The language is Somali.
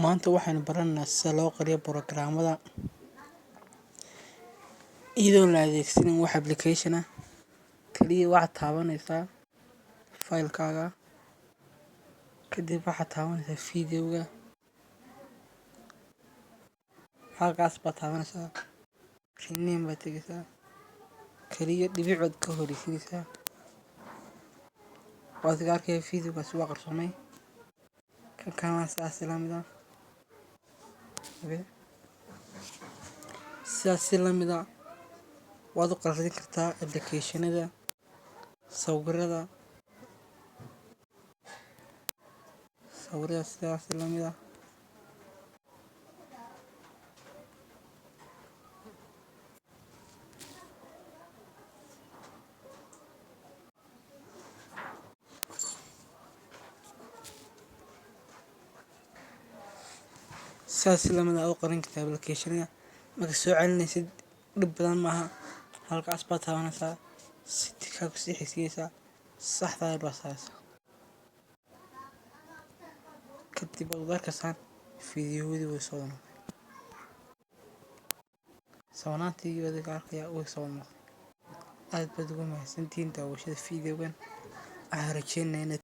Maanta waxaynu baranaynaa sida loo qariyo programmada iyadoon la adeegsanin wax application ah. Kaliya waxaad taabanaysaa faylkaaga, kadib waxaad taabanaysaa videoga, halkaas baad taabanaysaa, rename baad tegaysaa, kaliya dhibic baad ka horeysiinaysaa. Waad iga arkaya, videogaasi waa qarsoomay. Kan kalena sidaas la mid ah. Okay. Sidaas si la mid ah waad u qarin kartaa applicationada, sawirada sidaas la mid ah. Sidaas si lamid ah u qarin kartaa applicationada. Marka soo celinaysid, dhib badan maaha. Halkaas baad taabanaysaa, settingkaa kusii xigsiinaysaa, saxdaa baad saaraysaa. Kadib waad arkaysaan fiidiyowadii way soo noqday. Sawnaantii adiga arkaya way soo noqday. Aad baad ugu mahadsantihiin daawashada fiidiyogan. Waxaan rajeynayaa inaad